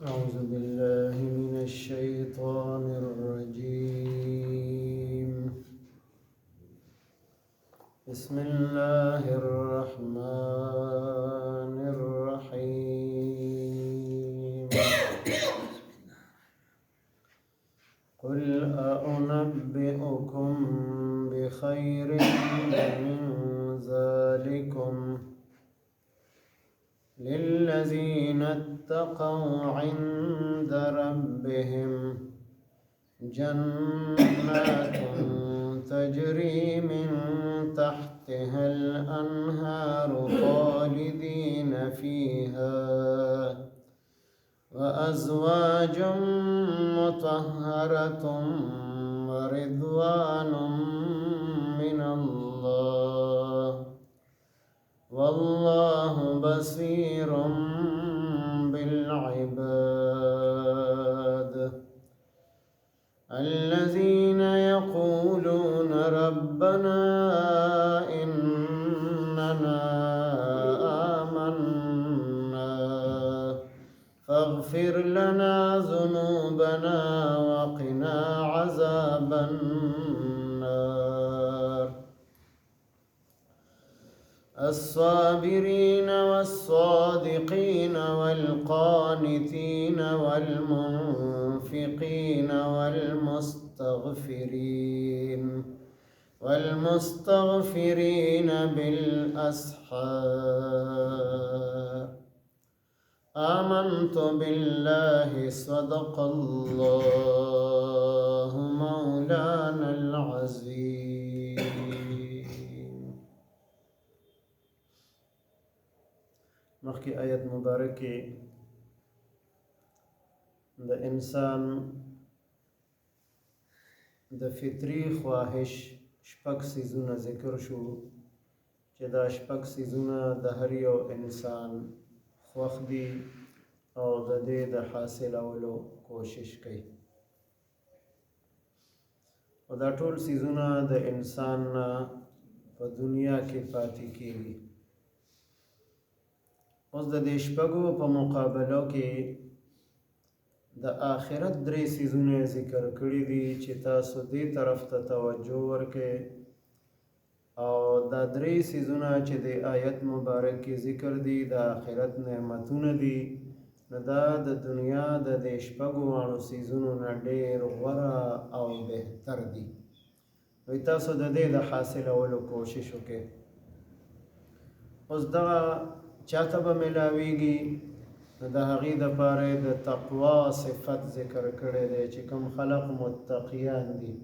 أعوذ بالله من الشيطان الرجيم. بسم الله الرحمن الرحيم. قل أأنبئكم بخير من ذلكم للذين اتقوا عند ربهم جنات تجري من تحتها الأنهار خالدين فيها وأزواج مطهرة ورضوان من الله والله بصير بالعباد. الذين يقولون ربنا إننا آمنا فاغفر لنا ذنوبنا وقنا عذاب النار. الصابرين والصادقين والقانتين والمنفقين والمستغفرين بالأسحار. آمنت بالله صدق الله مولانا العظيم. مخکې آیت مبارک کې د انسان د فطري خواهش شپږ څیزونه ذکر شو، چې دا شپږ څیزونه د هر یو انسان خوښ دي او د دې د حاصلولو کوشش کوي. او دا ټول څیزونه د انسان نه په دنیا کې پاتې کیږي. اوس د دې شپږو په مقابلو کې د آخرت درې څیزونه ذکر کړي دي چې تاسو دې طرف ته توجه ورکړئ. او دا درې څیزونه چې د آیت مبارک کې ذکر دي د آخرت نعمتونه دي، نو دا د دنیا د دې شپږو واړو څیزونو نه ډېر غوره او بهتر دي. نو تاسو د دې د حاصلولو کوشش وکړئ. اوس دغه چاته به ملاویږي؟ نو د هغې دپاره یې د تقوا صفت ذکر کړی دی چې کوم خلق متقیان دي،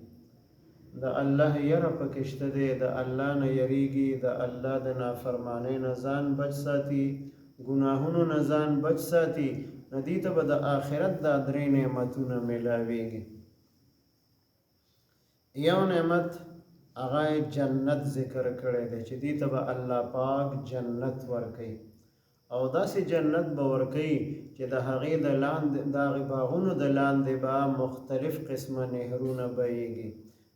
د الله یره پکې شته دی، د الله نه یریږي، د الله د نافرمانۍ نه ځان بچ ساتي، ګناهونو نه ځان بچ ساتي، نو دې ته به د آخرت دا درې نعمتونه ملاویږي. یو نعمت هغه جنت ذکر کړی دی چې دې ته به الله پاک جنت ورکوي، او داسې جنت به ورکوي چې د هغې د لاندې د هغې باغونو د لاندې به مختلف قسمه نهرونه بهیږي،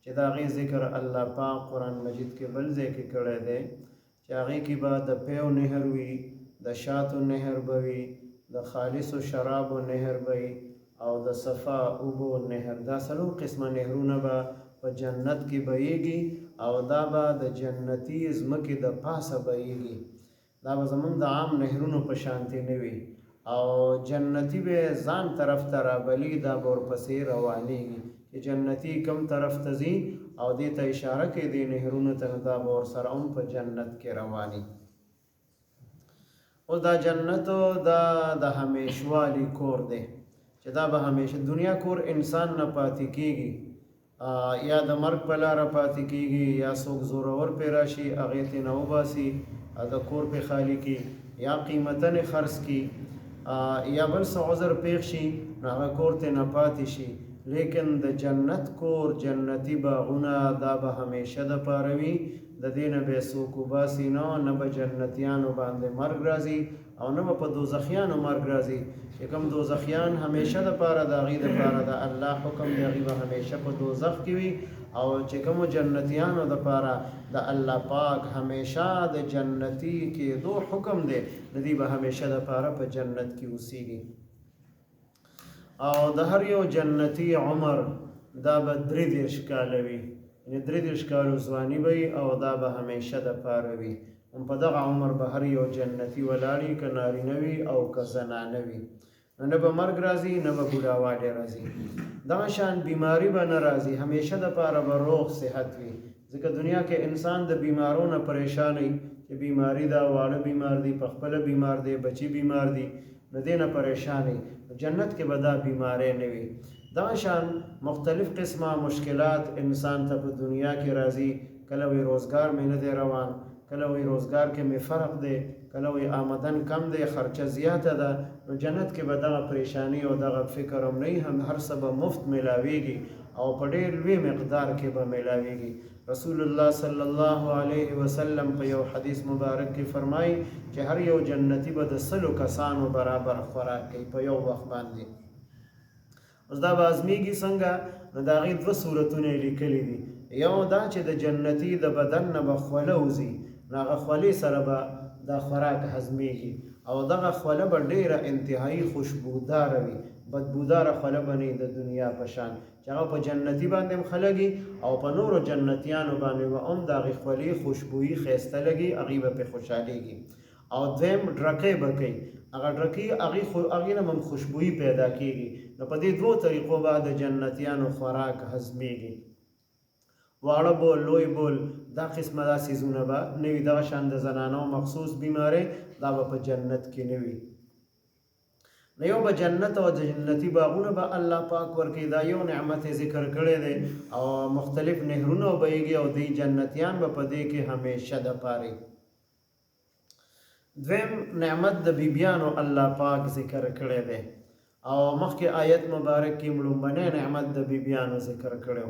چې د هغې ذکر الله پاک قرآن مجید کې بل ځای کې کړی دی چې هغې کې به د پیو نهر وي، د شاتو نهر به وي، د خالصو شرابو نهر به وي، او د صفا اوبو نهر. دا څلور قسمه نهرونه به په جنت کې بهیږي، او دا به د جنتي ځمکې د پاسه بهیږي. دا به زمونږ د عام نهرونو په شانتې نه وي، او جنتي به ځان طرف ته رابلي، دا به ورپسې روانیږي چې جنتي کم طرف ته ځي او دې ته اشاره کوي دې نهرونو ته، نو دا به ورسره هم په جنت کې رواني. اوس دا جنت دا د همیشوالي کور دی چې دا به همیشه دنیا کور انسان نه پاتې کیږي، یا د مرګ په لاره پاتې کیږي، یا څوک زورور پرې راشي هغې ترې نه وباسي د کور پرې خالي کړي، یا قیمتن یې خرڅ کړي، یا بل څه عذر پېښ شي نو هغه کور ترې نه پاتې شي. لیکن د جنت کور، جنتي باغونه، دا به همیشه دپاره وي، د دې نه به څوک وباسي نه، نه به جنتیانو باندې مرګ راځي او نه به په دوزخیانو مرګ راځي. چې کوم دوزخیان همیشه دپاره د هغې دپاره د الله حکم دی، هغوی به همیشه په دوزخ کې وي، او چې کومو جنتیانو دپاره د الله پاک همیشه د جنتي کېدو حکم دی، نو دوی به همیشه دپاره په جنت کې اوسیږي. او د هر یو جنتی عمر دا به 33 کاله وي، یعنی 33 کالو ځواني به وي او دا به همیشه د پاره وي. هم په دغه عمر به هر یو جنتی ولاړي، که نارینه وي او که زنانه وي. نو نه به مرګ راځي، نه به بوډاوالی راځي. دغه شان بیماری به نه راځي، همیشه د پاره به روغ صحت وي. ځکه دنیا کې انسان د بیمارو نه پریشان وي چې بیماری ده، واړه بیمار دي، په خپله بیمار دی، بچي بیمار دي، نو دې نه پریشان وي. جنت کې به دا بیماری نه وي. دغه شان مختلف قسمه مشکلات انسان ته په دنیا کې راځي. کله وی روزګار مې نه دی روان، کله وی روزګار کې مې فرق دی، کله وی آمدن کم دی، خرچه زیاته ده. نو جنت کې به دغه پریشانی او دغه فکر هم نه وي، هم هر څه به مفت میلاویږي او په ډېر لوی مقدار کې به میلاویږي. رسول الله صلی الله علیه وسلم په یو حدیث مبارک کې فرمایي چې هر یو جنتی به د 100 کسانو برابر خوراک کوي په یو وخت باندې. اوس دا به هضمېږي څنګه؟ نو د هغې دوه صورتونه یې لیکلي دي. یو دا چې د جنتی د بدن نه به خوله وځي، نو هغه خولې سره به دا خوراک هضمېږي او دغه خوله به ډېره انتهایی خوشبوداره وي، بدبوداره خوله به نه د دنیا په شان، چې هغه په جنتی باندې هم ښه لګي او په نورو جنتیانو باندې به هم د هغې خولې خوشبویي ښایسته لګي، هغوی به پرې خوشحالېږي. او دویم ډرکۍ به کوي، هغه ډرکۍ هغې نه به هم خوشبویي پیدا کېږي. نو په دې دوو طریقو به د جنتیانو خوراک هضمېږي. واړه بول، لوی بول، دا قسمه دا څیزونه به نه وي. دغه شان د زنانو مخصوص بیمارۍ دا به په جنت کې نه وي. نو یو به جنت او جنتی باغونه به الله پاک ورکوي، دا یو نعمت یې ذکر کړی دی. او مختلف نهرونه بهیږي او دی جنتیان به په دې کې همیشه د پاره. دویم نعمت د بیبیانو الله پاک ذکر کړی دی. او مخکې آیت مبارک کې لومړنی نعمت د بیبیانو ذکر کړی.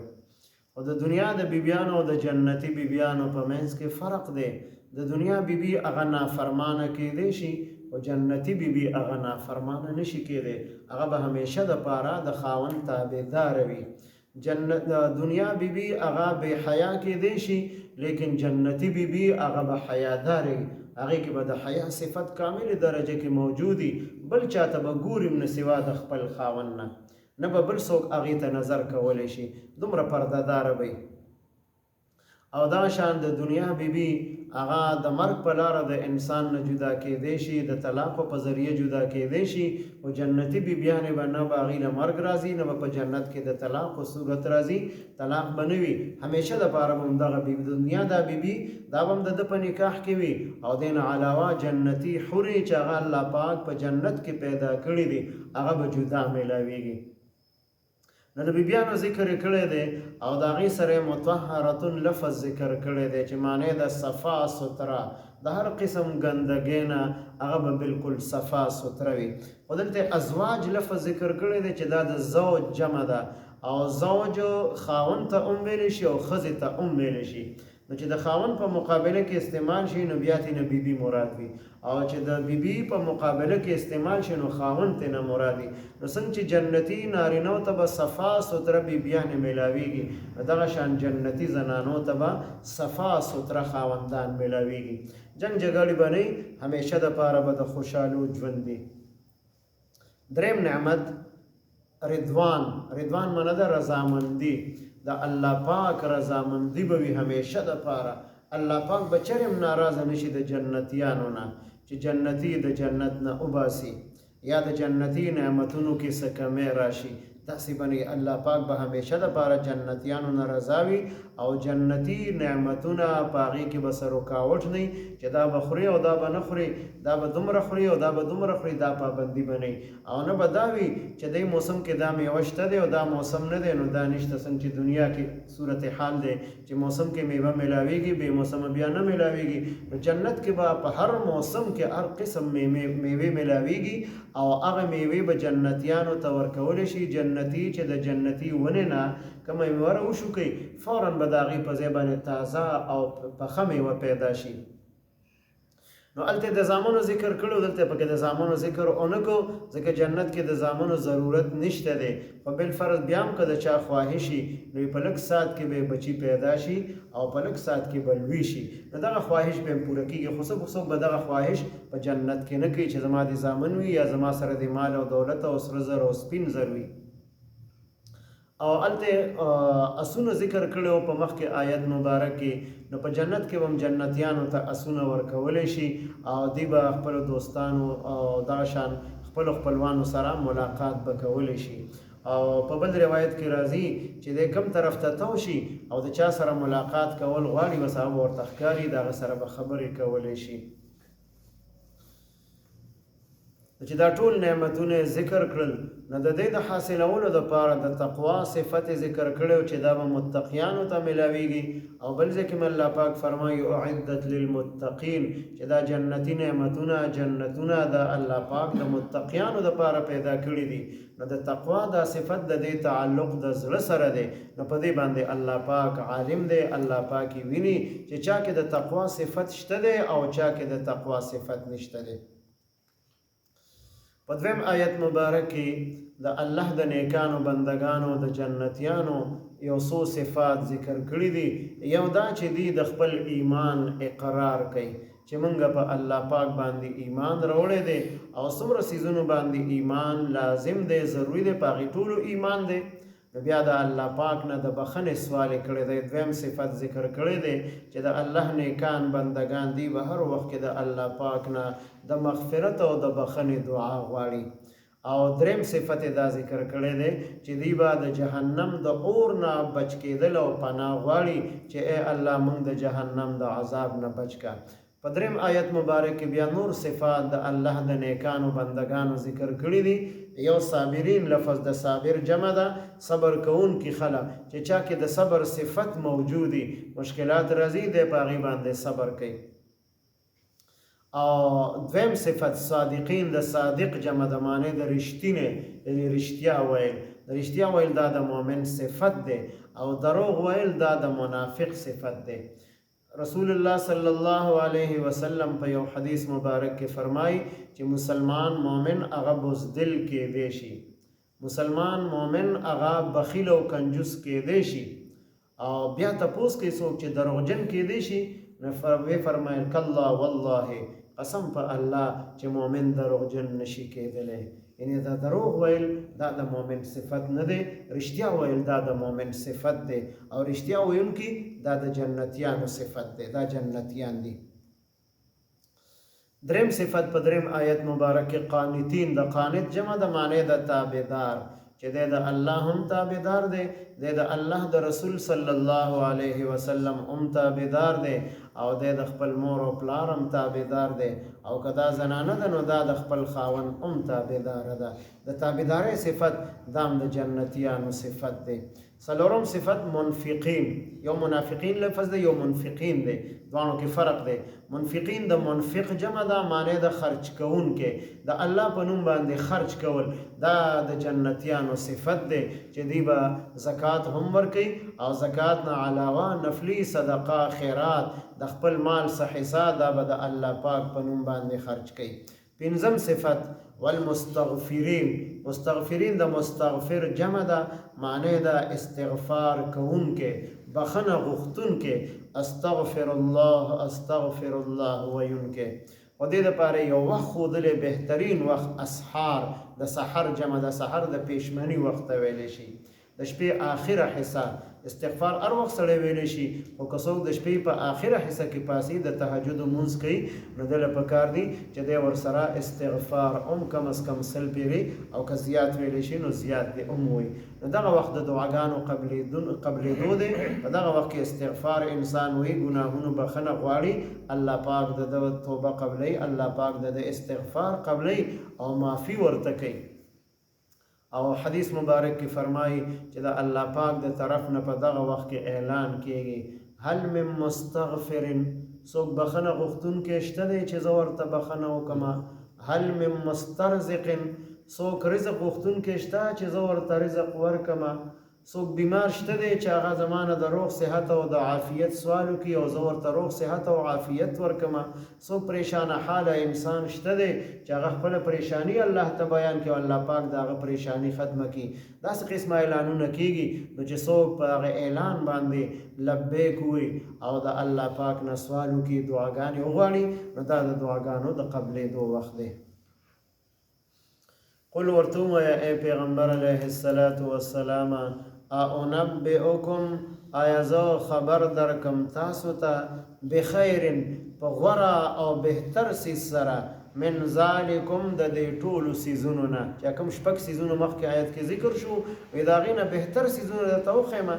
او د دنیا د بیبیانو او د جنتی بیبیانو په منځ کې فرق دی. د دنیا بیبي هغه نافرمانه کېدی شي، خو جنتی بیبي هغه نافرمانه نشي کېدی، هغه به همیشه د پاره د خاوند تابعداره وي. جنت دنیا بیبي هغه بې حیا کېدی شي، لیکن جنتی بیبي هغه به حیاداره وي، هغې کې به د حیا صفت کاملې درجه کې موجودي، بل چاته به ګوري هم نه سوا د خپل خاوند نه، نه به بل څوک هغې ته نظر کولی شي، دومره پردهداره به وي. او دا شان د دنیا بیبي هغه د مرګ په لاره د انسان نه جدا کېدی شي، د طلاق په ذریعه جدا کېدی شي، خو جنتي بیبیانې به نه به هغې له مرګ راځي، نه به په جنت کې د طلاق صورت راځي، طلاق به نه وي، همیشه دپاره به همدغه بیبي د دنیا دا بیبي دا به هم د ده په نکاح کې وي. او دې نه علاوه جنتي حورې چې هغه الله پاک په جنت کې پیدا کړي دي هغه به جدا میلاویږي. نو د بیبیانو ذکر یې کړی دی او د هغې سره یې مطهرتون لفظ ذکر کړی دی چې معنی د صفا ستره، د هر قسم ګندګۍ نه هغه به بالکل صفا ستره وي. خو دلته ازواج لفظ ذکر کړی دی چې دا د زوج جمع ده، او زوج خاوند ته هم ویلی شي او ښځې ته هم ویلی شي. نو چې د خاوند په مقابله کې استعمال شي نو بیا ترې نه بیبي مراد وي، او چې د بیبي په مقابله کې استعمال شي نو خاوند ترې نه مراد وي. نو څنګه چې جنتي نارینو ته به صفا ستره بیبیانې میلاویږي، نو دغه شان جنتي زنانو ته به صفا ستره خاوندان میلاویږي. جنګ جګړې به نه وي، همیشه دپاره به د خوشحالو ژوند وي. دریم نعمت رضوان. رضوان معنی ده رضامندي، د الله پاک رضامندي به وي همیشه دپاره. الله پاک به چېرې هم ناراضه نشي د جنتیانو نه چې جنتي د جنت نه وباسي یا د جنتي نعمتونو کې څه کمی راشي، داسې به نه. الله پاک به همیشه دپاره جنتیانو نه رضا وي او جنتي نعمتونه په هغې کې به څه رکاوټ نه وي چې دا به خوري او دا به نه خوري، دا به دومره خوري او دا به دومره خوري، دا پابندي به نه وي. او نه به دا وي چې دې موسم کې دا میوه شته دی او دا موسم نه دی نو دا نشته. څنګه چې دنیا کې صورتحال دی چې موسم کې میوه میلاویږي، بې موسمه بیا نه میلاویږي. نو جنت کې به په هر موسم کې هر قسم میوې میلاویږي او هغه میوې به جنتیانو ته ورکولی شي. جنتي چې د جنتي ونې نه کومه میوه راوشوکوي فوراً به د هغې په ځای باندې تازه او پخه میوه پیدا شي. نو هلته د زامنو ذکر کړو، دلته پکې د زامنو ذکر ونه کړو ځکه جنت کې د زامنو ضرورت نشته دی. خو بالفرض بیا هم که د چا خواهش شي نو په لږ ساعت کې به بچي پیدا شي او په لږ ساعت کې به لوی شي، نو دغه خواهش به هم پوره کېږي. خو څوک به دغه خواهش په جنت کې نه کوي چې زما دې زامن وي یا زما سره دې مال او دولت او سره زر او سپین زر وي. او هلته اسونه ذکر کړي او په مخکې آیت مبارک کې، نو په جنت کې هم جنتیانو ته اسونه ورکولی شي او دوی به خپلو دوستانو او دغه شان خپلو خپلوانو سره ملاقات به کولی شي. او په بل روایت کې راځي چې دی کوم طرف ته تو شي او د چا سره ملاقات کول غواړي، بس هغه به ورته ښکاري، د هغه سره به خبرې کولی شي. چې دا ټول نعمتونه ذکر کړل، نو د دې د حاصلولو دپاره د تقوا صفت ذکر کړی چې دا به متقیانو ته ملاویږي. او بل ځای کې الله پاک فرمایي اعدت للمتقین، چې دا جنتي نعمتونه جنتونه د الله پاک د متقیانو دپاره پیدا کړي دي. نو د تقوا دا صفت د دې تعلق د زړه سره دی، نو په دې باندې الله پاک عالم دی، الله پاک یې ویني چې چا کې د تقوا صفت شته دی او چا کې د تقوا صفت نشته دی. په دویم آیت مبارک کې د الله د نیکانو بندگانو د جنتیانو یو څو صفات ذکر کړي دي. یو دا چې دی د خپل ایمان اقرار کوي چې مونږ په الله پاک باندې ایمان راوړی دی او څومره څیزونو باندې ایمان لازم دی، ضروري دی، په هغې ټولو ایمان دی. نو بیا د الله پاک نه د بخښنې سوال یې کړی دی. دویم صفت ذکر کړی دی چې د الله نیکان بندگان دی به هر وخت کې د الله پاک نه د مغفرت او د بخښنې دعا غواړي. او دریم صفت یې دا ذکر کړی دی چې دی به د جهنم د اور نه بچ کېدل او پناه غواړي چې ای الله موږ د جهنم د عذاب نه بچ که. په دریم آیت مبارک کې بیا نور صفات د الله د نیکانو بندگانو ذکر کړي دي. یو صابرین لفظ د صابر جمع ده، صبر کوونکي خلک چې چا کې د صبر صفت موجودي، مشکلات راځي دی په هغې باندې صبر کوي. او دویم صفت صادقین د صادق جمع د معنی د رښتینی، یعنی رښتیا ویل. د رښتیا ویل دا د مؤمن صفت دی او دروغ ویل دا د منافق صفت دی. رسول الله صلی الله علیه وسلم په یو حدیث مبارک کې فرمایي چې مسلمان مؤمن هغه بزدل کېدی شي، مسلمان مؤمن هغه بخیل او کنجوس کېدی شي، او بیا تپوس کوي څوک چې دروغجن کېدی شي، نو ویې فرمایل کلا والله، قسم په الله چې مؤمن دروغجن نشي کېدلی. یعنی دا دروغ ویل دا د مؤمن صفت نه دی، رښتیا ویل دا د مؤمن صفت دی، او رښتیا ویونکي دا د جنتیانو صفت دی، دا جنتیان دي. دریم صفت په دریم آیت مبارک کې قانتین، د قانت جمع د معنی د تابعدار، چې دی د الله هم تابعدار دی، دی د الله د رسول صلی الله علیه وسلم هم تابعدار دی، او دی د خپل مور او پلار هم تابعدار دی، او که دا زنانه ده نو دا د خپل خاوند هم تابعداره ده. د تابعدارۍ صفت دا هم د جنتیانو صفت دی. څلورم صفت منفقین، یو منافقین لفظ دی، یو منفقین دی، دواړو کې فرق دی. منفقین د منفق جمع ده، معنی د خرچ کوونکی، د الله په نوم باندې خرچ کول دا د جنتیانو صفت دی چې دوی به زکات هم ورکوي او زکات نه علاوه نفلي صدقه خیرات د خپل مال څه حصه دا به د الله پاک په نوم باندې خرچ کوي. پنځم صفت والمستغفرین، مستغفرین د مستغفر جمع ده، معنی ده استغفار کوونکی، بخښنه غوښتونکی، استغفر الله استغفر الله ویونکی. خو دې دپاره یو وخت ښودلی، بهترین وخت اسحار، د سحر جمع ده، سحر د پیشمني وخت ته ویلی شي، د شپې آخره حصه. استغفار هر وخت سړی ویلی شي، خو که څوک د شپې په آخره حصه کې پاسي د تهجد لمونځ کوي نو ده له پکار دي چې دی ورسره استغفار هم کم از کم 100 پیرې، او که زیات ویلی شي نو زیات دی هم وایي. نو دغه وخت د دعاګانو قبلېدو دی، په دغه وخت کې استغفار انسان وایي، ګناهونو بخښنه غواړي، الله پاک د ده توبه قبلوي، الله پاک د ده استغفار قبلوي او معافي ورته کوي. او حدیث مبارک کې فرمایي چې د الله پاک د طرف نه په دغه وخت کې اعلان کیږي، هل من مستغفر، څوک بخښنه غوښتونکی شته دی چې زه ورته بخښنه وکړم؟ هل من مسترزق، څوک رزق غوښتونکی شته چې زه ورته رزق ورکړم؟ څوک بیمار شته دی چې هغه زما نه د روغ صحت او د عافیت سوال وکړي او زه ورته روغ صحت او عافیت ورکړم؟ څوک پریشانه حاله انسان شته دی چې هغه خپله پریشانی الله ته بیان کړي او الله پاک د هغه پریشانی ختمه کړي؟ داسې قسمه اعلانونه کېږي. نو چې څوک په هغه اعلان باندې لبیک ووایي او د الله پاک نه سوال وکړي، دعاګانې وغواړي، نو دا د دعاګانو د قبلېدو وخت دی. قل ورته ووایه ای پیغمبر علیه الصلاة والسلام، اانبئکم آیا زه خبر درکم تاسو ته، بخیر په غوره او بهتر څیز سره، من ذالکم د دې ټولو څیزونو نه، چې کوم شپږ څیزونو مخکې آیت کې ذکر شو، وی د هغې نه بهتر څیزونه درته وښیم.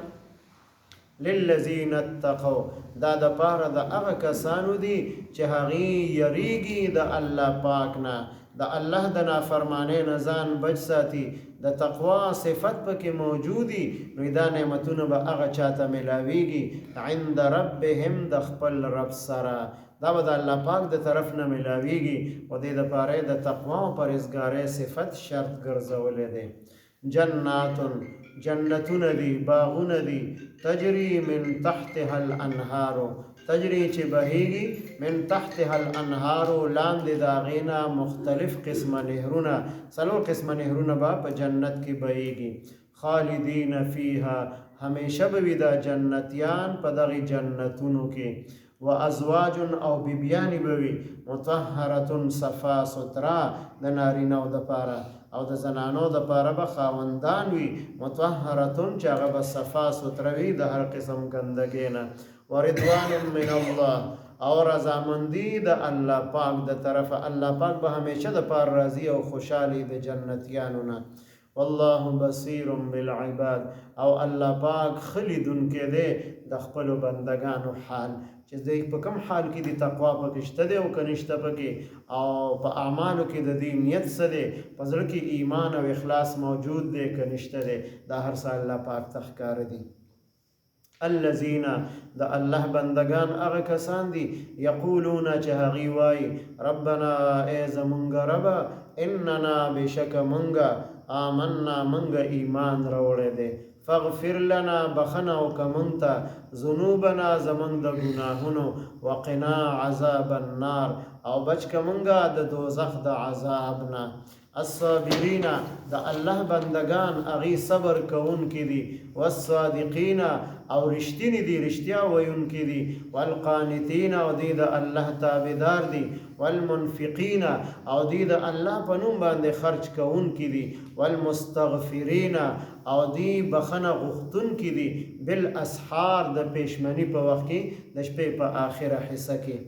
للذین اتقوا دا د پاره د هغه کسانو دي چې هغوی یریږي د الله پاک نه، د الله د نافرمانۍ نه ځان بچ ساتي، د تقوا صفت پکې موجودي، نو دا نعمتونه به هغه چاته ملاویږي، عند ربهم د خپل رب سره، دا به د الله پاک د طرف نه ملاویږي. او دې دپاره د تقوا او پرهېزګارۍ صفت شرط ګرځولی دی. جنات جنتونه دي، باغونه دي، تجري من تحتها الانهار، تجري چې بهیږي، من تحتها الانهار لاندې د هغې نه مختلف قسمه نهرونه، څلور قسمه نهرونه به په جنت کې بهیږي. خالدین فیها همیشه به وي دا جنتیان په دغې جنتونو کې. و ازواج او بیبیانې به وي، مطهرة صفا سترا د نارینه دپاره، او د زنانو دپاره به خاوندان وي، مطهرة چې هغه به صفا ستره وي د هر قسم ګندګۍ نه. ورضوان من الله او رضامندي د الله پاک د طرفه، الله پاک به همیشه د پاره راضي او خوشحالي د جنتیانو نه. والله بصیر بالعباد او الله پاک ښه لیدونکی دی د خپلو بندګانو حال، چې دوی په کوم حال کې دي، تقوا پکې شته دی او که نشته پکې، او په اعمالو کې د دوی نیت څه دی، په زړه کې ایمان او اخلاص موجود دی که نشته دی، دا هر څه الله پاک ته ښکاره دي. الذین د الله بندگان هغه کسان دي، یقولون چې هغوی وایي، ربنا ای زمونږ ربه، اننا بېشکه مونږه، آمنا مونږه ایمان راوړی دی، فاغفر لنا بخښنه وکړه مونږ ته، ذنوبنا زمونږ د ګناهونو، وقنا عذاب النار او بچ که مونږه د دوزخ د عذاب نه. الصابرین د الله بندگان هغوی صبر کوونکي دي، والصادقین او رښتیني دي، رښتیا ویونکي دي، والقانتین او دوی د الله تابعدار دي، والمنفقین او دوی د الله په نوم باندې خرچ کوونکي دي، والمستغفرین او دوی بخښنه غوښتونکي دي، بالاسحار د پیشمني په وخت کې، د شپې په آخره حصه کې.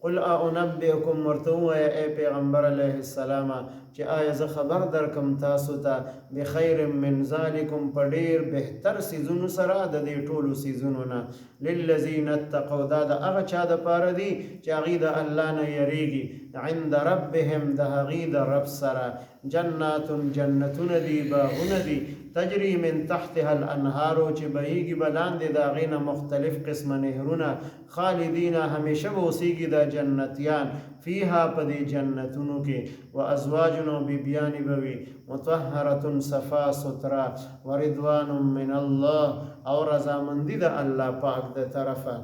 قل اانبئکم ورته ووایه ای پیغمبر علیه السلام چې آیا زه خبر درکم تاسو ته، بخیر من ذلکم په ډیر بهتر څیزونو سره د دې ټولو څیزونو نه، للذین اتقوا دا د هغه چا دپاره دي چې هغوی د الله نه یریږي، عند ربهم د هغوی د رب سره، جنات جنتونه دي، باغونه دي، تجري من تحتها الانهار چې بهیږي به لاندې د هغې نه مختلف قسمه نهرونه، خالدین همیشه به اوسیږي دا جنتیان، فیها په دې جنتونو کې، و ازواج او بیبیانې به وي، مطهرة صفا ستره، ورضوان من الله او رضامندي د الله پاک د طرفه.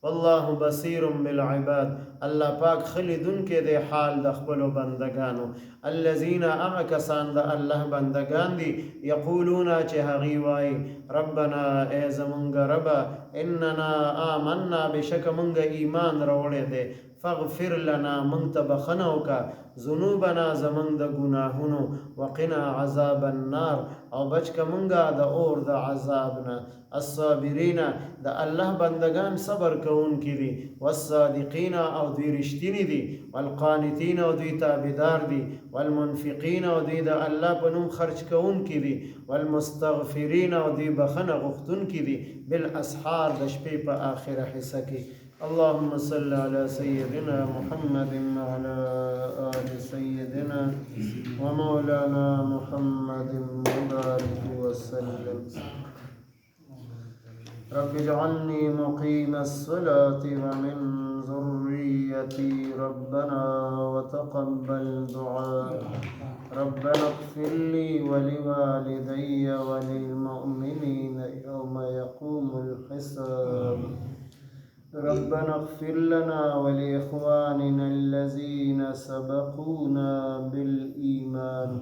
والله بصیر بالعباد الله پاک ښه لیدونکی دی حال د خپلو بندګانو. الذین هغه کسان د الله بندګان دي، یقولون چې هغوی وایي، ربنا ای زمونږ ربه، اننا آمنا بېشکه مونږ ایمان راوړی دی، فاغفر لنا مونږ ته بخښنه وکړه، ذنوبنا زمونږ د ګناهونو، وقنا عذاب النار او بچ که مونږه د اور د عذاب نه. الصابرین د الله بندگان صبر کوونکي دي، والصادقین او دوی رښتیني دي، والقانتین او دوی تابعدار دي، والمنفقین او دوی د الله په نوم خرچ کوونکي دي، والمستغفرین او دوی بخښنه غوښتونکي دي، بالاسحار د شپې په آخره حصه کې. اللهم صل على سيدنا محمد وعلى آل سيدنا ومولانا محمد وبارك وسلم. رب اجعلني مقيم الصلاة ومن ذريتي ربنا وتقبل دعاء. ربنا اغفر لي ولوالدي وللمؤمنين يوم يقوم الحساب. ربنا اغفر لنا ولإخواننا الذين سبقونا بالإيمان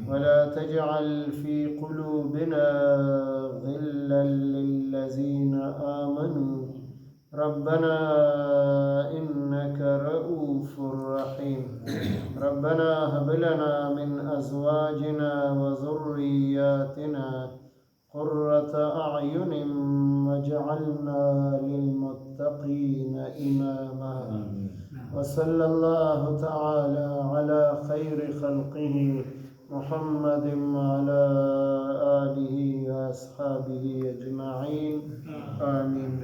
ولا تجعل في قلوبنا غلا للذين آمنوا ربنا إنك رؤوف رحيم. ربنا هب لنا من أزواجنا وذرياتنا قرة أعين واجعلنا للمتقين إماما. وصلى الله تعالى على خير خلقه محمد وعلى آله وأصحابه أجمعين. آمين.